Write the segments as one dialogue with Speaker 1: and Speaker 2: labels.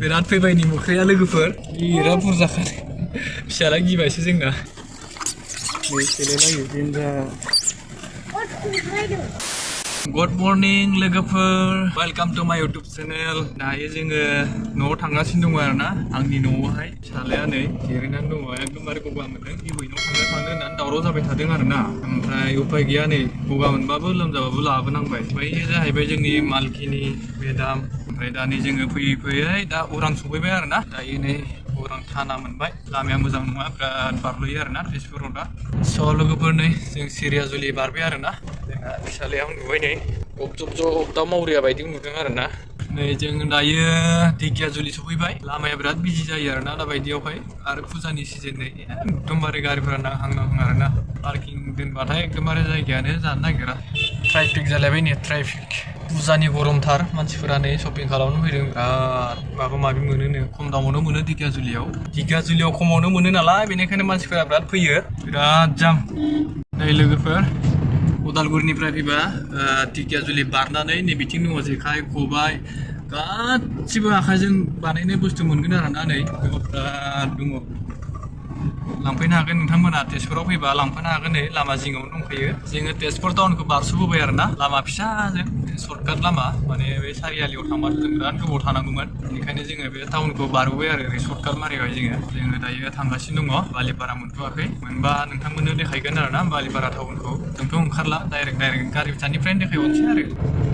Speaker 1: बिराद फैबायनि मोख्राया लोगोफोर बिराद बुरजाखा फिसाला गिबायसो जोंना सेलायलायो देनजा गुड मर्निं लोगोफोर वेलकाम टू माय यूट्यूब चैनल दायो जोङो न'आव थांगासिनो दङ आरोना आंनि न'आवहाय फिसालाया नै जिरायनानै दङ एकदमबारे गगा मोनदों इबैनाव थांनो होननानै दावराव जाबाय थादों आरोना ओमफ्राय उपाय गैया नै गगा मोनबाबो लोमजाबाबो लाबोनांबाय बै जाहैबाय जोंनि मालकिनि मेदाम ओमफ्राय दा नै जोङो फैयै फैयै दा उरां सफैबाय आरोना दायो नै उरां थाना मोनबाय लामाया मोजां नङा बिराद बारलयो आरोना तेजपुराव दा स' लोगोफोर नै जों सिरियाजुलि बारबाय आरोना जोंना फिसालाया उन्दुबाय नै जब दाउ मावरिया बायदि उन्दुदों आरोना नै जों दायो ढेकियाजुलि सफैबाय लामाया बिराद बिजि जायो आरोना दा बायदियावहाय आरो फुजानि सिजन नै एकदमबारे गारिफोरा नांहां आरोना पार्किं दोनबाथाय एकदमबारे जायगायानो जानो नागिरा ट्राफिक जालायबाय नै ट्राफिक फुजानि गरमथार मानसिफोरा नै शपिं खालामनो फैदों बिराद माबा माबि मोनोनो खम दामावनो मोनो ढेकियाजुलियाव खमावनो मोनो नालाय बेनिखायनो मानसिफोरा बिराद फैयो बिराद जाम नै लोगोफोर उदालगुरिनिफ्राय फैबा ढेकियाजुलि बारनानै नै बिथिं दङ जेखाइ खबाइ गासिबो आखाइजों बानायनाय बुस्थु मोनगोन आरोना नै बिराद दङ लांफैनो हागोन नोंथांमोना तेजपुराव फैबा लांफैनो हागोन नै लामा जिङावनो दंखायो जोङो तेजपुर टाउनखौ बारस'बोबाय आरोना लामा फिसाजों सर्टकाट लामा माने बे सारियालियाव थांबाथ' जों बिराद गोबाव थानांगौमोन बेनिखायनो जोङो बे टाउनखौ बारबोबाय आरो ओरै सर्टकाट मारिबाय जोङो दायो थांगासिनो दङ बालिपारा मोनथ'वाखै मोनबा नोंथांमोननो देखायगोन आरोना बालिपारा टाउनखौ जोंथ' ओंखारला डाइरेक्ट गारि फिसानिफ्रायनो देखायहरनोसै आरो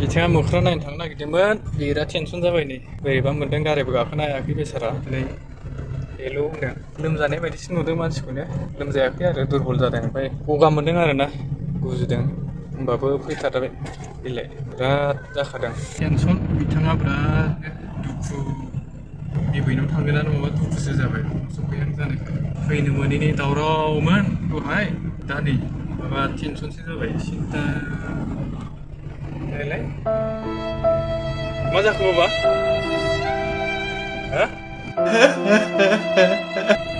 Speaker 1: बिथिङा मोख्रा नायनो थांनो नागिरदोंमोन बिराद टेनसन जाबाय नै बोरैबा मोनदों गारिबो गाखोनो हायाखै बेसारा नै हेल' होनदों लोमजानाय बायदिसो नुदों मानसिखौनो लोमजायाखै आरो दुरबल जादों ओमफ्राय गगा मोनदों आरोना गुजुदों होमबाबो फैथारबाय बिलाय बिराद जाखादों टेनसन बिथाङा बिराद दुखु इबैनाव थांगोन ना नङाबा दुखुसो जाबाय सफैहां जानायखाय फैनो मोनैनि दावरावमोन दहाय दा नै माबा टेनसनसो जाबाय सिन्था नायलाय मा जाखो बाबा हा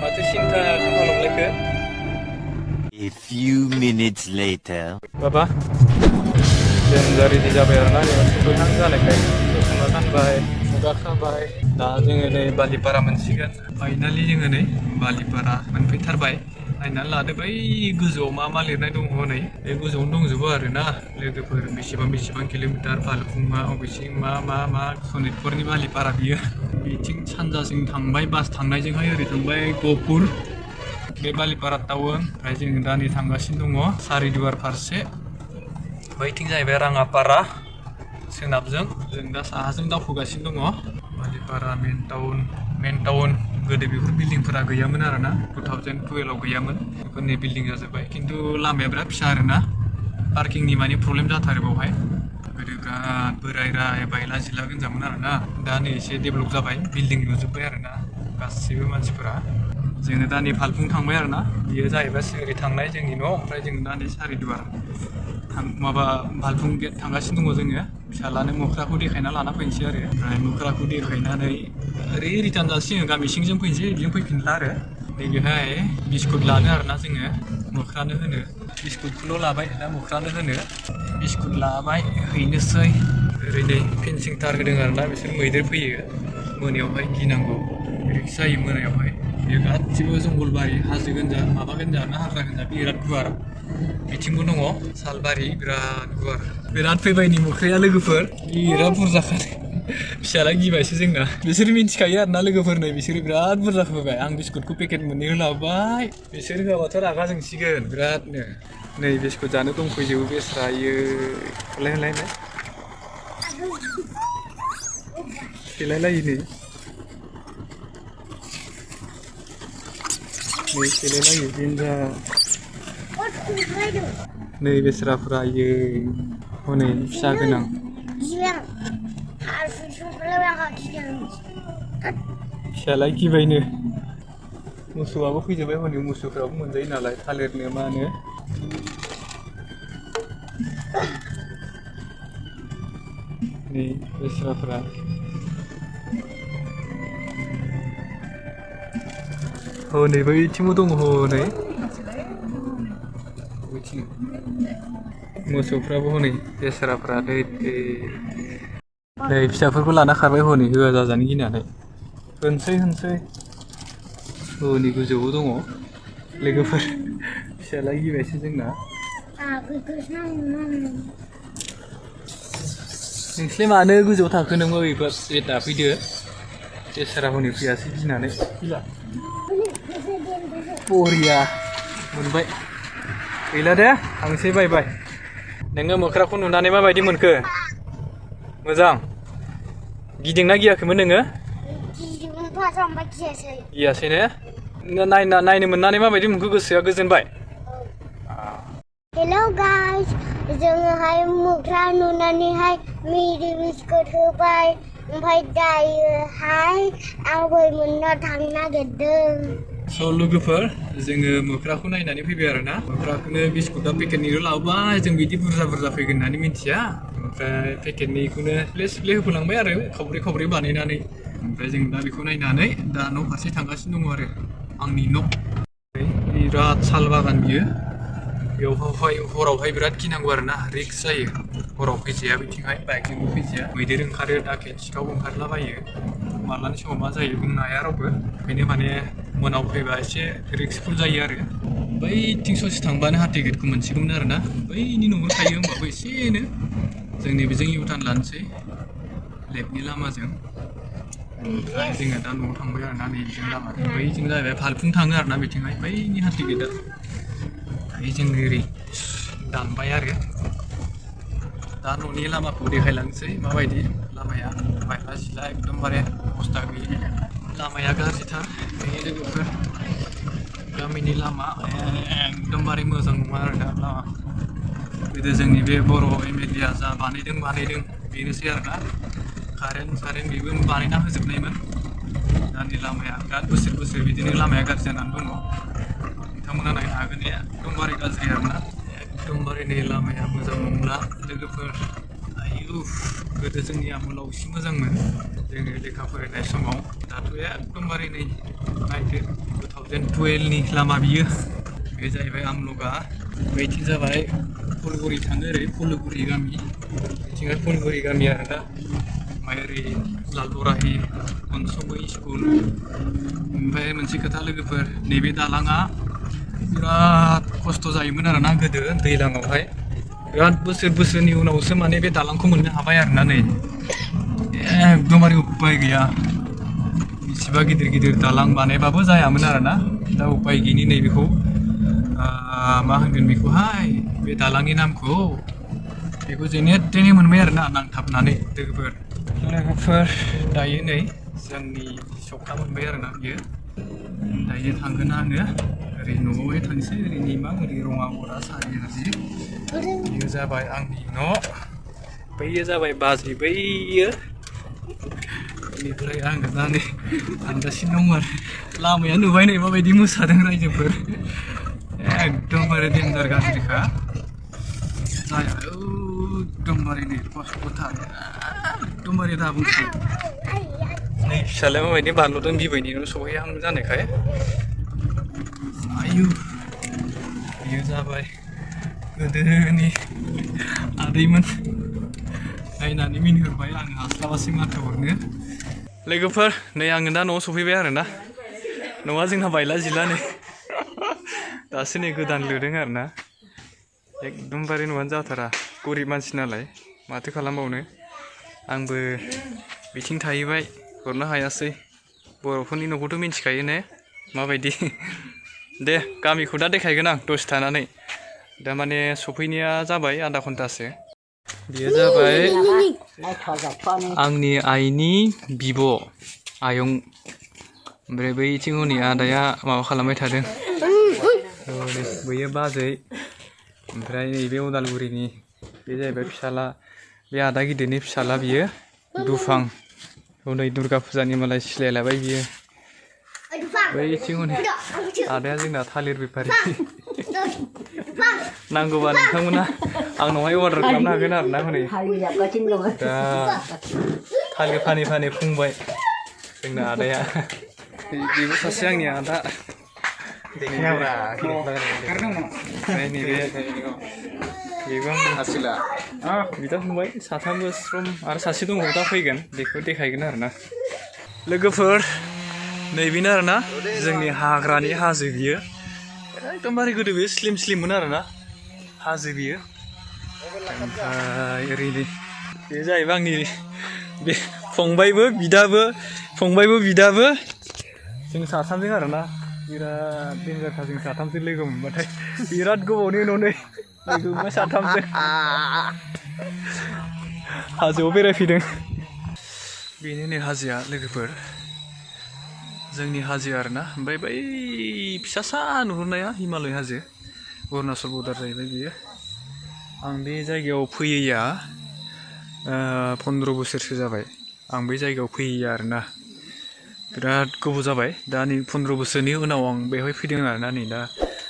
Speaker 1: माथो सिन्था खालामलायखो
Speaker 2: A few minutes later.
Speaker 1: बाबा जों रेडि जाबाय आरोना सफैहां जानायखाय दख'ना गानबाय मुगा खाबाय दा जोङो नै बालिपारा मोनसिगोन फाइनालि जोङो नै बालिपारा मोनफैथारबाय नायनानै लादो बै गोजौआव मा लिरनाय दङ नै बे गोजौआवनो दंजोबो आरोना लोगोफोर बेसेबां किल'मिटार भालुफुङा अबेसिम मा सनितपुरनि बालिपारा बियो बिथिं सानजाजों थांबाय बास थांनायजोंहाय ओरै थांबाय गहपुर बे बालिपारा टाउन ओमफ्राय जोङो दा नै थांगासिनो दङ सारिदुवार फारसे बैथिं जाहैबाय राङापारा सोनाबजों जों दा साहाजों दावखोगासिनो दङ बालिपारा मेन टाउन गोदो बेफोर बिल्डिंफोरा गैयामोन आरोना 2012 आव गैयामोन बेफोरनि बिल्डिं जाजोब्बाय खिन्थु लामाया बिराद फिसा आरोना पार्किंनि माने प्रब्लेम जाथारो बावहाय गोदो बिराद बोराय बायला जिला गोनजामोन आरोना दा नै एसे डेभेलप जाबाय बिल्डिं लुजोब्बाय आरोना गासिबो मानसिफोरा जोङो दा नै भालुफुं थांबाय आरोना बियो जाहैबाय ओरै थांनाय जोंनि न' ओमफ्राय जों दा नै सारिदुवार भालुफुं गेट थांगासिनो दङ जोङो फिसालानो मोख्राखौ देखायना लाना फैनोसै आरो ओमफ्राय मोख्राखौ देखायनानै ओरै रिटार्न जासिगोन गामि सिंजों फैनोसै बिजों फैफिनला आरो नैबेहाय बिस्कुट लानो आरोना जोङो मोख्रानो होनो बिस्कुटखौल' लाबाय दा मोख्रानो होनो बिस्कुट लाबाय हैनोसै ओरै नै फेन्सिं तार होदों आरोना बिसोर मैदेर फैयो मोनायावहाय गिनांगौ रिक्स जायो मोनायावहाय बेयो गासिबो जंगलबारि हाजो गोनजा माबा गोनजा ना हाग्रा गोनजा बिराद गुवार बिथिंबो दङ सालबारि बिराद गुवार बिराद फैबायनि मोख्राया लोगोफोर बिराद बुरजाखा फिसाला गिबायसो जोंना बिसोर मिन्थिखायो आरोना लोगोफोरनो बिसोरो बिराद बुरजा होबाय आं बिस्कुटखौ पेकेट मोननै होलाबाय बिसोर होआबाथ' रागा जोंसिगोन बिरादनो नै बिस्कुट जानो दंफैजोबो बेस्रायो होलाय सेलायलायो नै सेलायलायो देनजा नै बेस्राफोरा हनै फिसा गोनां फिसालाय गिबायनो मोसौआबो फैजोबबाय हनै मोसौफ्राबो मोनजायो नालाय थालिरनो मानो नै बेस्राफोरा हनै बैथिंबो दङ हनै बैथिं मोसौफ्राबो हनै बेस्राफ्रा नै फिसाफोरखौ लाना खारबाय हनै होआ जाजानो गिनानै होनसै नि गोजौआव दङ लोगोफोर फिसाला गिबायसो जोंना नोंसोरलाय मानो गोजौआव थाखो नोङो एबार एटा फैदो देसारा हनै फैयासै गिनानै बरिया मोनबाय गैला दे थांसै बाय बाय नोङो मोख्राखौ नुनानै माबायदि मोनखो मोजां गिदिंना गियाखैमोन नोङो गियासै ने नायनो मोननानै माबायदि मोनखो गोसोआ गोजोनबाय
Speaker 3: हेलौ गाइस जोङोहाय मोख्रा नुनानैहाय मिरि बिस्कुट होबाय ओमफ्राय दायोहाय आबै मोननो थांनो नागिरदों
Speaker 1: स' लोगोफोर जोङो मोख्राखौ नायनानै फैबाय आरोना मोख्राखौनो बिस्कुटा पेकेटनिल' लाबोबाय जों बिदि बुरजा फैगोन होननानै मिन्थिया ओमफ्राय पेकेटनिखौनो सिफ्ले होफोलांबाय आरो खावब्रै बानायनानै ओमफ्राय जों दा बेखौ नायनानै दा न' फारसे थांगासिनो दङ आरो आंनि न' बिराद साल बागान बियो बेवहाय हरावहाय बिराद गिनांगौ आरोना रिक्स जायो हराव फैजाया बिथिंहाय बाइकजोंबो फैजाया मैदेर ओंखारो दाखेल सिखाव ओंखारलाबायो मालानि समाव मा जायो बुंनो हाया रावबो ओंखायनो माने मोनाव फैबा एसे रिक्सफुल जायो आरो बैथिं ससे थांबानो हाथि गेटखौ मोनसिगौमोन आरोना बैनि न'आव थायो होमबाबो एसेनो जोंनि बेजों इउटार्न लानोसै लेफ्टनि लामाजों ओमफ्राय जोङो दा न'आव थांबाय आरोना नैबिजों लामाजों बैजों जाहैबाय फालफुं थाङो आरोना बिथिंहाय बैनि हाथि गेटआ दायो जों ओरै दानबाय आरो दा न'नि लामाखौ देखायलांसै माबायदि लामाया बायला जिला एकदमबारे अबस्था गैयै लामाया गाज्रिथार बेनि लोगोफोर गामिनि लामा एकदमबारे मोजां नङा आरो दा लामा गोदो जोंनि बे बर' MLA आ जा बानायदों बेनोसै आरोना कारेन्ट बेबो बानायना होजोबनायमोन दानि लामाया बिराद बोसोर बिदिनो लामाया गाज्रि जानानै दङ नोंथांमोना नायनो हागोन एकदमबारे गाज्रि आरोना एकदमबारे नै लामाया मोजां नंला लोगोफोर आयु गोदो जोंनि आमोलाव एसे मोजांमोन जोङो लेखा फरायनाय समाव दाथ' एकदमबारे नै नायदो 2012 नि लामा बियो बे जाहैबाय आमलगा बैथिं जाबाय फुलगुरि थाङो ओरै फुलगुरि गामि बिथिंहाय फुलगुरि गामि आरोना ओमफ्राय ओरै लालबराहि अनसमै स्कुल ओमफ्राय मोनसे खोथा लोगोफोर नैबे दालाङा बिराद खस्थ' जायोमोन आरोना गोदो दैज्लाङावहाय बिराद बोसोरनि उनावसो माने बे दालांखौ मोननो हाबाय आरोना नै एकदमबारे उपाय गैया बेसेबा गिदिर दालां बानायबाबो जायामोन आरोना दा उपाय गैयिनि नैबेखौ मा होनगोन बेखौहाय बे दालांनि नामखौ बेखौ जेने तेने मोनबाय आरोना नांथाबनानै लोगोफोर दायो नै जोंनि सखा मोनबाय आरोना बियो दायो थांगोन आङो ओरै न'आवहाय थांसै ओरै निमा ओरै रङागरा सारियाजि बेयो जाबाय आंनि न' बैयो जाबाय बाजै बैयो बेनिफ्राय आङो दा नै थांगासिनो दं आरो लामाया नुबाय नै माबायदि मोसादों रायजोफोर एकदमबारे देन्जार गाज्रिखा जाया एकदमबारे नै खस्थ'थार एकदमबारे दा बुंसै नै फिसालाया माबायदि बानलुदों बिबैनि न' सहैहां जानायखाय आयु बेयो जाबाय गोदोनि आदैमोन नायनानै मिनिहोबाय आं हास्लाबासै माथो हरनो लोगोफोर नै आङो दा न'आव सफैबाय आरोना न'आ जोंना बायला जिला नै दासो नै गोदान लुदों आरोना एकदमबारे न'आनो जाथारा गरिब मानसि नालाय माथो खालामबावनो आंबो बिथिं थाहैबाय हरनो हायासै बर'फोरनि न'खौथ' मिन्थिखायो ने माबायदि दे गामिखौ दा देखायगोन आं दसे थानानै दा माने सफैनाया जाबाय आधा घन्टासो बेयो जाबाय आंनि आइनि बिब' आयं ओमफ्राय बैथिं हनै आदाया माबा खालामबाय थादों बैयो बाजै ओमफ्राय नैबे उदालगुरिनि बे जाहैबाय फिसाला बे आदा गिदिरनि फिसाला बियो दुफां हनै दुर्गा फुजानि मालाय सिलायलाबाय बियो बैथिं हनै आदाया जोंना थालिर बेफारि नांगौबा नोंथांमोना आंनावहाय अर्डार खालामनो हागोन आरोना हनै दा थालिर फानै फुंबाय जोंना आदाया बेबो सासे आंनि आदा ओमफ्राय नैबे बेबो आंनि हासिला बिदा फंबाय साथामबो स्रम आरो सासे दङ दा फैगोन बेखौ देखायगोन आरोना लोगोफोर नैबेनो आरोना जोंनि हाग्रानि हाजो बियो एकदमबारे गोदो बे स्लिम स्लिममोन आरोना हाजो बियो ओमफ्राय ओरैनो बे जाहैबाय आंनि बे फंबायबो बिदाबो जों साथामजों आरोना बिराद देन्जारखा जों साथामजों लोगो मोनबाथाय बिराद गोबावनि उनाव नै लोगो मोनबाय साथामजों हाजोआव बेरायफैदों बेनो नै हाजोआ लोगोफोर जोंनि हाजो आरोना ओमफ्राय बै फिसासा नुहुरनाया हिमालय हाजो अरुणाचल बर्डार जाहैबाय बियो आं बे जायगायाव फैयैया 15 बोसोरसो जाबाय आं बे जायगायाव फैयैया आरोना बिराद गोबाव जाबाय दा नै 15 बोसोरनि उनाव आं बेवहाय फैदों आरोना नै दा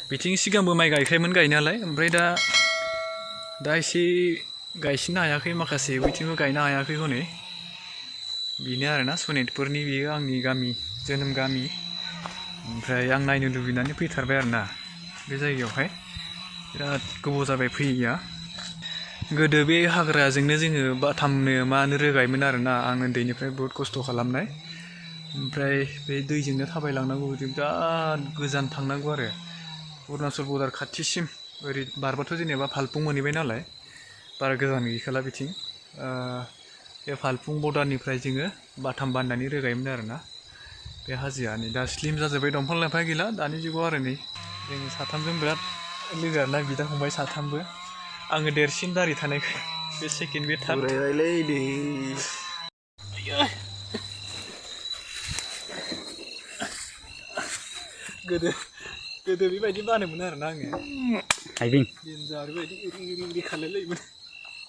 Speaker 1: बिथिं सिगांबो माइ गायखायोमोन गायनायालाय ओमफ्राय दा एसे गायसिननो हायाखै माखासे बिथिंबो गायनो हायाखै हनै बेनो आरोना सनितपुरनि बेयो आंनि गामि जोनोम गामि ओमफ्राय आं नायनो लुबैनानै फैथारबाय आरोना बे जायगायावहाय बिराद गोबाव जाबाय फैयैया गोदो बे हाग्राजोंनो जोङो बाथामनो मानो रोगायोमोन आरोना आं उन्दैनिफ्राय बहुत खस्थ' खालामनाय ओमफ्राय बे दैजोंनो थाबायलांनांगौ बिराद गोजान थांनांगौ आरो अरुणाचल बर्डार खाथिसिम ओरै बारबाथ' जेनेबा भालपुं मोनहैबाय नालाय बारा गोजान गैखाला बिथिं बे भालपुं बर्डारनिफ्राय जोङो बाथाम बाननानै रोगायोमोन आरोना बे हाजोआ नै दा स्लिम जाजोब्बाय दंफां लाइफां गैला दानि जुगाव आरो नै जों साथामजों बिराद लोगो आरोना बिदा फंबाय साथामबो आङो देरसिन दारि थानायखाय बे सेकेन्ड बे थार्ड गोदो बेबायदि बानोमोन आरोना आङो देन्जार बेबायदि ओरै खालायलायोमोन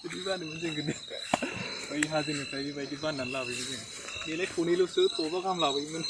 Speaker 1: बिदि बानोमोन जों गोदो बै हाजोनिफ्राय बेबायदि बाननानै लाबोयोमोन जों बेलाय थनैल'सो थ'बा गाहाम लाबोयोमोन